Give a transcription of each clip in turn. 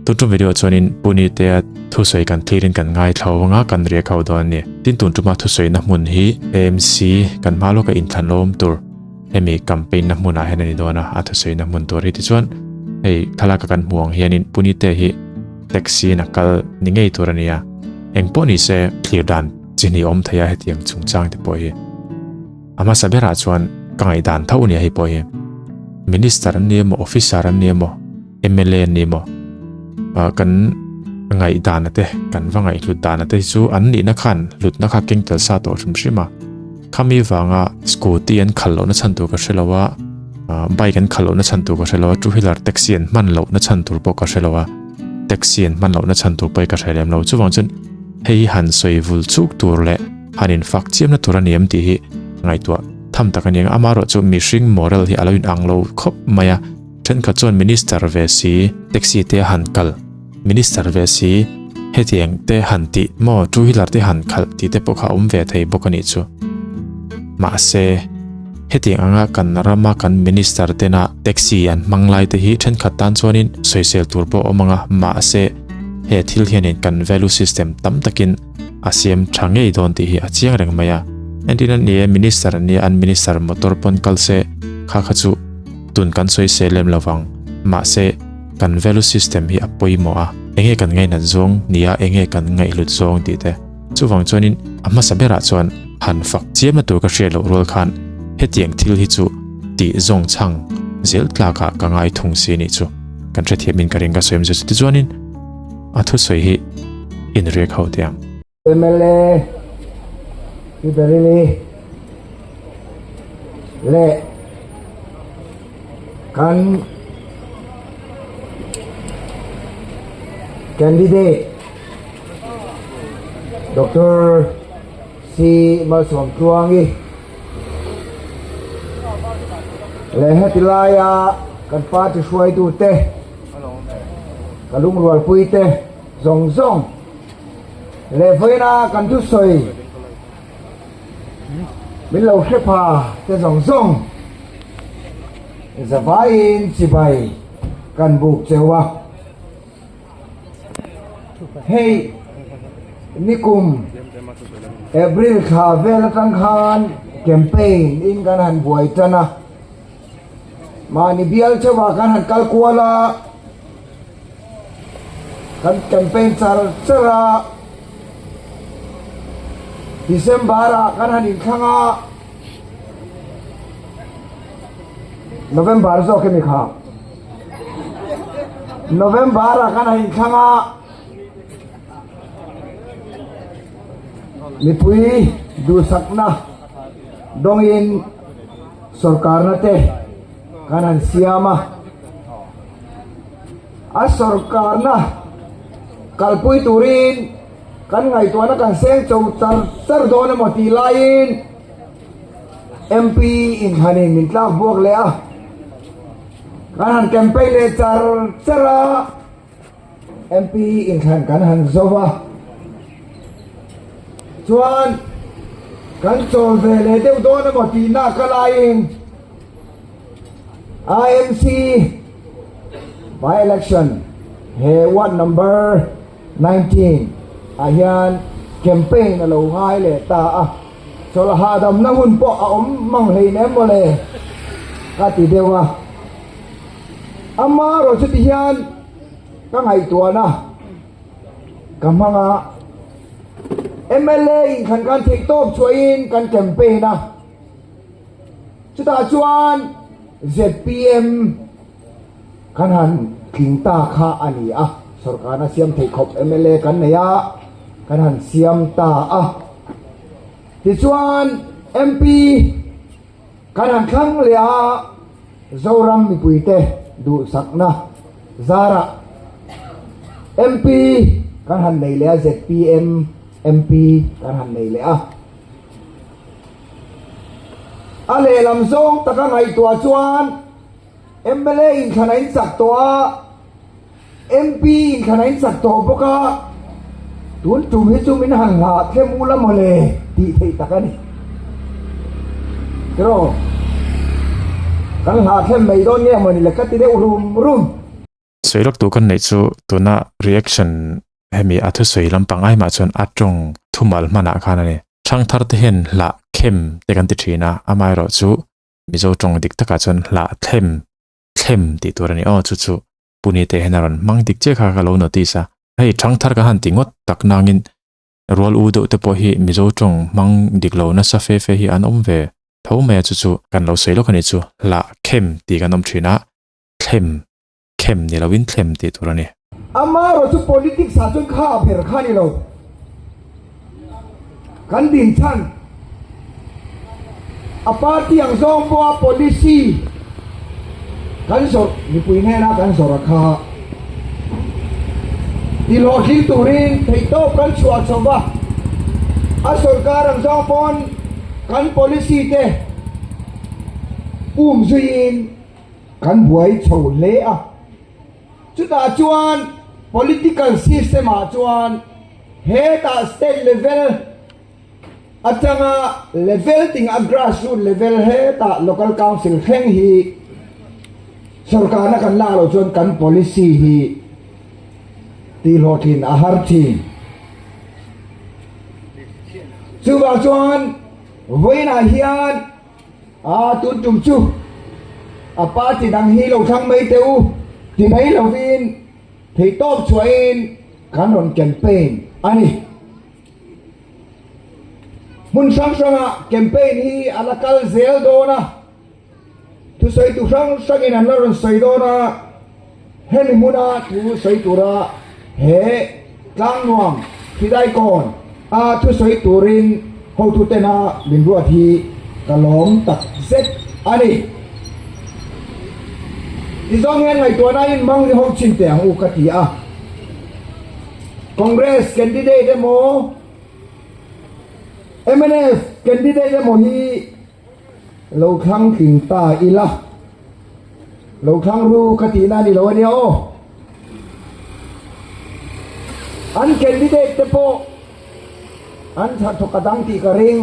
Tun tum video chuanin Puni tea thusawi kan thlirin kan ngaithla ho anga kan riak ho dawn a ni. Tin tun tuma thusawina hmun hi AMC kan hma lawka inthlan lawm tur hemi campaign na hmunah hian a ni dawn a, a thusawina hmun tur hi tichuan hei thlalaka kan hmuh ang hianin Puni te hi taxi in a kal ni ngei tur a ni a. Engpawh ni se thlir dan chi hnih awm thei a hetiang chungchang te pawh hi. A hmasa berah chuan ka ngaihdan tho nia hei pawh hi Minister an ni emaw Officer an ni emaw mla an ni maw ah kan ngaihdan te kan va ngaihhlut dan te chu an nihna khan hlutna kha keng tel sa tawh hrim hrim a khami vanga scooty an khalh lohna chhan tur ka hre lo a ah bike an khalh lohna chhan tur ka hre lo a two wheeler taxi an hman lohna chhan tur pawh ka hre lo a taxi an hman lohna chhan tur pawh hi ka hre lem lo chuvang chuan hei hi han sawi vul chuk tur leh han infak chiamna tur a ni em tih hi ngaihtuah tham tak a ni ang amaherawhchu mihring moral hi a lo inang lo khawp mai a. Thenkhat chuan Minister ve si, taxi te a han kal, Minister ve si, hetiang te han tih maw, two wheeler te han khalh tih te pawh kha a awm ve thei bawk a nih chu. Mahse, hetiang anga kan rama kan Minister tena taxi an hmang lai te hi thenkhat tan chuanin sawisel tur pawh a awm ang a, mahse, he thil hianin kan value system tam takin a siam tha ngei dawn tih hi a chiang reng mai a. Entin an ni e, Minister an nia, an Minister motor pawn kal se, kha kha chu Tun kan sawi se lem lovang, mahse kan value system hi a pawimawh a, enge kan ngainat zawng nia enge kan ngaihhlut zawng tih te. Chuvang chuanin a hmasa berah chuan han fak chiamna tur ka hriat loh rual khan hetiang thil hi chu tih zawng chhang zel tlakah ka ngai thung si nih chu kan hrethiamin ka ring ka sawi awm zia chu. Tichuanin a thusawi hi inriak ho teh ang. Mla Pi Berili leh kan candidate Doctor C Malsawmtluangi leh heti laia kan party hruaitute ka lungrualpuite zawng zawng Leh vawiina kan thusawi min lo hre pha te zawng zawng zavaiin chibai kan buk cheu a. Hei nikum April thla vel atang khan campaign in kan han buai tan a. Mahni bial chauhah kan han kal kual a. Kan campaign char char a, December ah kan han inthlang a, November zawk emi kha? November ah kan han inthlang a, mipui duhsakna dawngin sorkarna te kan han siam a. A sorkarna kalpui turin kan ngaihtuahna kan seng cho char char dawn emaw tih laiin MP inthlan-in min tlak buak leh a, kan han campaign leh char char a, MP inthlan kan han zo va, chuan kan chawl ve leh deuh dawn emaw tih nak a laiin IMC by election he ward number 19 ah hian campaign a lo ngai leh ta a, chawlh hahdamna hun pawh a awm mang hleinem mawle ka ti deuh a, amaherawh chuti hian ka ngaihtuahna ka hmang a, mla inthlan kan theihtawp chhuahin kan campaign a. Chutah chuan zpm kan han tling ta kha a ni a, sorkarna siam theih khawp mla kan nei a, kan han siam ta a. Tichuan MP kan han thlang leh a, Zoram mipuite duhsakna zarah MP kan han nei leh a, zpm MP kan han nei leh a. A lehlam zawng taka ngaihtuah chuan mla inthlan a inchak tawh a, MP inthlan a inchak tawh bawk a, tun tum hi chu min han hlah thlem ula mawle tih theih tak a ni. Tiraw? Kan hlah thlem mai dawn nge mawni le ka ti deuh rum rum. Sawi lawk tur kan neih chu tuna reaction hemi a thusawi lampang ai mah chuan a tawng thumal hmanah khan a ni. Thangthar te hian hlah khem te kan ti thin a, amaherawh chu Mizo tawng dik takah chuan hlah thlem thlem tih tur a ni aw chu chu Pune te hian a rawn hmang dik chiah kha ka lo notice a. Hei thangthar ka han ti ngawt tak nangin rual u deuh te pawh hi Mizo tawng hmang dik lo nasa fe fe hi an awm ve tho mai a chu chu kan lo sawi lawk a ni chu hlah khem tih kan awm thin a thlem khem ni lovin thlem tih tur a ni. Amaherawh chu politics ah chuan kha a ber kha a ni lo. Kan din chhan a party ang zawng pawha policy kan zawrh mipui hnena kan zawrh a kha ti hlawhtling turin theihtawp kan chhuah chho va, a sawrkar ang zawng pawn kan policy te um zuiin Kan buai chho hle a, chutah chuan political system ah chuan hetah state level atanga level ting a grassroot level hetah local council thleng hi sorkarna kan lak loh chuan kan policy hi tihhlawhtlin a har thin. Chuvang chuan vawiinah hian A tun tum chu a party dang hi lo thlang mai teh u ti mai lovin theihtawp chhuahin kan rawn campaign a ni. Hmun hrang hrangah campaign hi a la kal zel dawn a, thusawitu hrang hrangin an la rawn sawi dawn a, hemi hmuna thu sawi tura he Tlangnuam Hridaikawn a thusawi turin hotutena min ruat hi ka lawm tak zet a ni. Tizawng hian ngaihtuahna in mang ho chin teh ang u ka ti a. Congress candidate emaw mnf candidate emaw hi lo thlang tling ta ila. Lo thlang ru ka tihna a ni lo a nia aw. An candidate te pawh an that thawk a dang tih ka ring.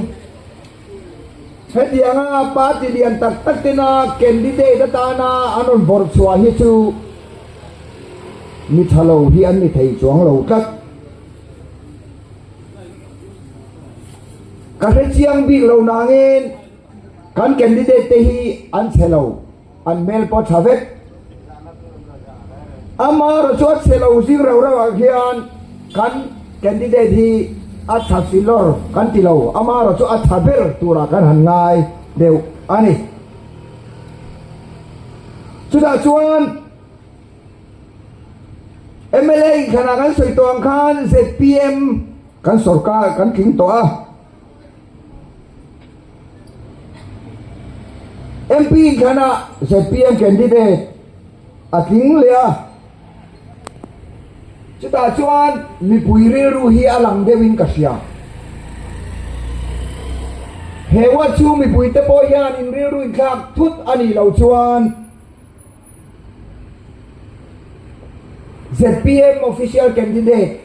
Hetianga party lian tak tak tena candidate atana an rawn vawrh chhuah hi chu mi tha lo hi an ni thei chuang lo tlat. Ka hrechiang bik lo nangin Kan candidate te hi an chhe lo, an hmel pawh tha vek. Amaherawh chu a chhe lo zing rau rau ah hian kan candidate hi a tha filawr kan ti lo, amaherawh chu a tha ber turah kan han ngai deuh a ni. Chutah chuan mla inthlanah kan sawi tawh ang khan zpm kan sorkar kan tling tawh a. MP inthlanah zpm candidate a tling leh a, chutah chuan mipui rilru hi a lang deuhin ka hria. He ward chhung mipuite pawh hian in rilru inthlak thut a nih loh chuan Zpm official candidate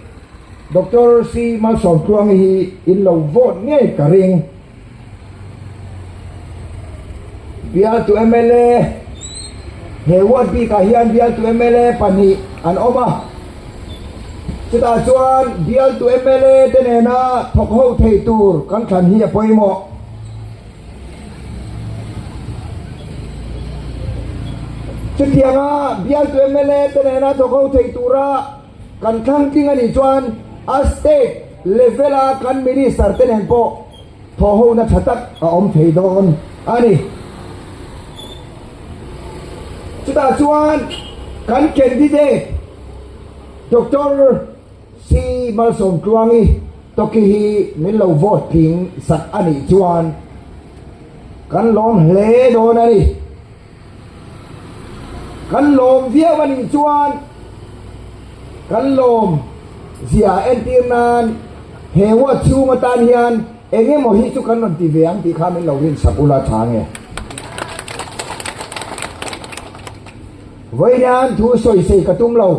Doctor C Malsawmtluangi hi in lo vote ngei ka ring. Bialtu mla he ward bikah hian bialtu mla pahnih an awm a, chutah chuan bialtu mla te nena thawk ho thei tur kan thlan hi a pawimawh. Chutianga bialtu mla te nena thawk ho thei tura kan thlang tling a nih chuan a state level a kan minister te nen pawh thawh hona tha tak a awm thei dawn a ni. Chutah chuan kan candidate Doctor C Malsawmtluangi Toki hi min lo vote tling sak a nih chuan kan lawm hle dawn a ni. Kan lawm viau a nih chuan kan lawm zia entir nan he ward chhung atan hian eng emaw hi chu kan rawn ti ve ang tih kha min lo rinsak ula tha nge. Vawiin thu sawisei ka tum lo.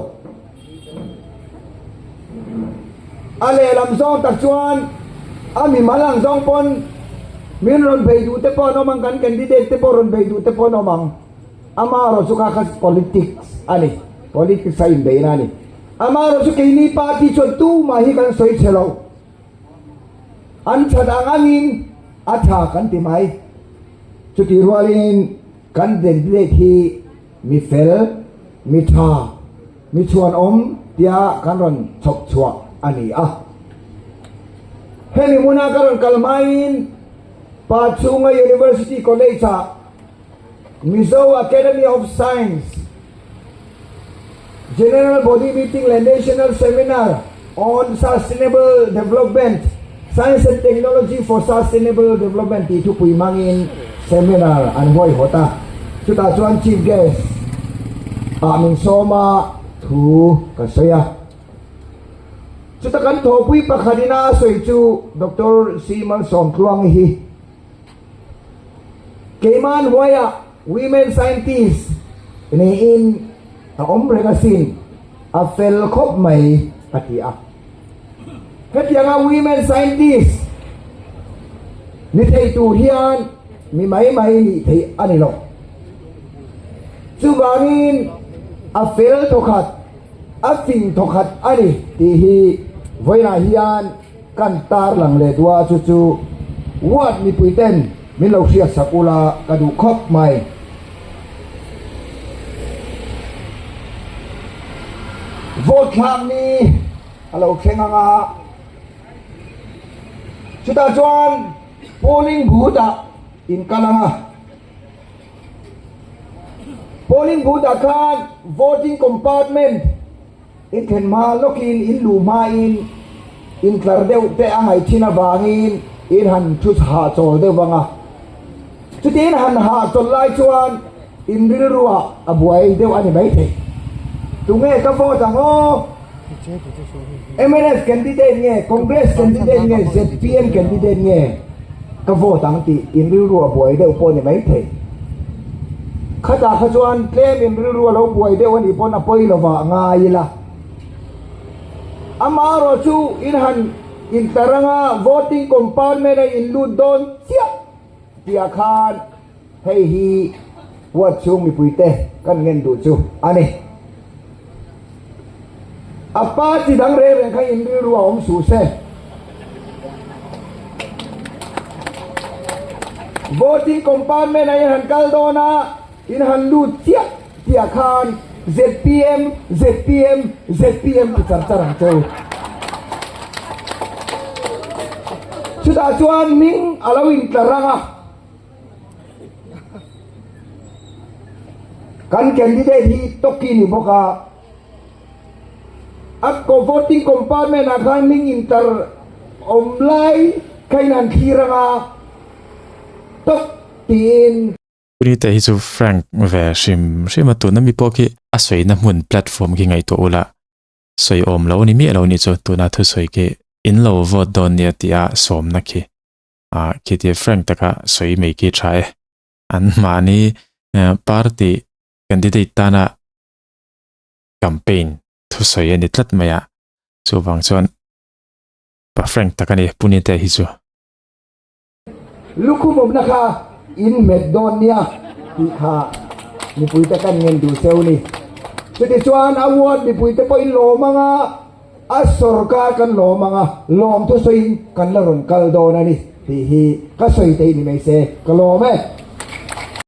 A lehlam zawng tak chuan a mimal ang zawng pawn min rawn bei duh te pawh an awm ang, kan candidate te pawh rawn bei duh te pawh an awm ang. Amaherawhchu kha kha politics a ni. Politics a inbeihna a ni. Amaherawh chu keini party chuan tumah hi kan sawi chhe lo. An that ang angin a tha kan ti mai. Chutih rualin kan candidate hi mi fel, mi tha, mi chhuanawm tia kan rawn chhawp chhuah a ni a. Hemi hmuna ka rawn kal hmain Pachhunga University College-ah Mizo Academy of Science General Body Meeting leh National Seminar on Sustainable Development, Science and Technology for Sustainable Development tih thupui hmangin seminar an huaihawt a. Chutah chuan Chief Guest ah min sawm a thu ka sawi a. Chuta kan thawhpui pakhat ina a sawi chu Doctor C Malsawmtluangi hi. Keimah hnuaiah Women Scientist niin a awm reng asin, a fel khawp mai a ti a. Hetianga Women Scientist ni thei tur hian mi mai mai nih theih a ni lo. Chuvangin a fel thawkhat, a fing thawkhat a ni tih hi vawiinah hian Kan tarlang leh duh a chu chu ward mipui ten min lo hriat sak ula ka duh khawp mai. Vote thlak ni a lo thleng ang a, chutah chuan polling booth ah in kal ang a, polling booth ah khan voting compartment In thlen hma lawkin in luh hmain in tlar deuh te a ngaih thin avangin in han thu hahchawl deuh vang a. Chuti in han hahchawl lai chuan in rilruah a buai deuh a ni maithei. Tunge ka vote ang aw? Mnf candidate nge, Congress candidate nge, zpm candidate nge ka vote ang tih in rilruah buai deuh pawh a ni maithei. Khatah kha chuan tlem in rilru a lo buai deuh a nih pawn a pawi lo vah ngai ila. Amaherawh chu in han intlar anga voting compartment a in lut dawn chiah tihah khan hei hi ward chhung mipuite kan ngen duh chu a ni. A party dang reng reng kha in rilru a awm suh se. Voting compartment ah in han kal dawn a, in han lut chiah tihah khan zpm, zpm, zpm ti char char ang che u. Chutah chuan hming a lo intlar ang a. Kan candidate hi Toki ni bawk a, a voting compartment ah khan hming intar awm lai kha in han thlir ang a, Tok tiin. Punite hi chu Frank ve hrim hrim a, tuna mi pawh khi a sawina hmun platform khi ngaihtuah ula sawi awm lo ni miah lo ni chu tuna thusawi khi in lo vote dawn nia tia sawmna khi. Ah khiti frank taka sawi mai khi tha e. An mahni party candidate tana campaign thusawi a ni tlat mai a, chuvang chuan pa frank tak a ni Punite hi chu. Lukhum awmna kha in hmet dawn nia tih kha mipuite kan ngen duh seu ni. Chutichuan a ward mipuite pawh in lawm ang a. A sorkar kan lawm ang a, lawm thusawiin kan la rawn kal dawn a ni tih hi ka sawi theih ni mai se, ka lawm e.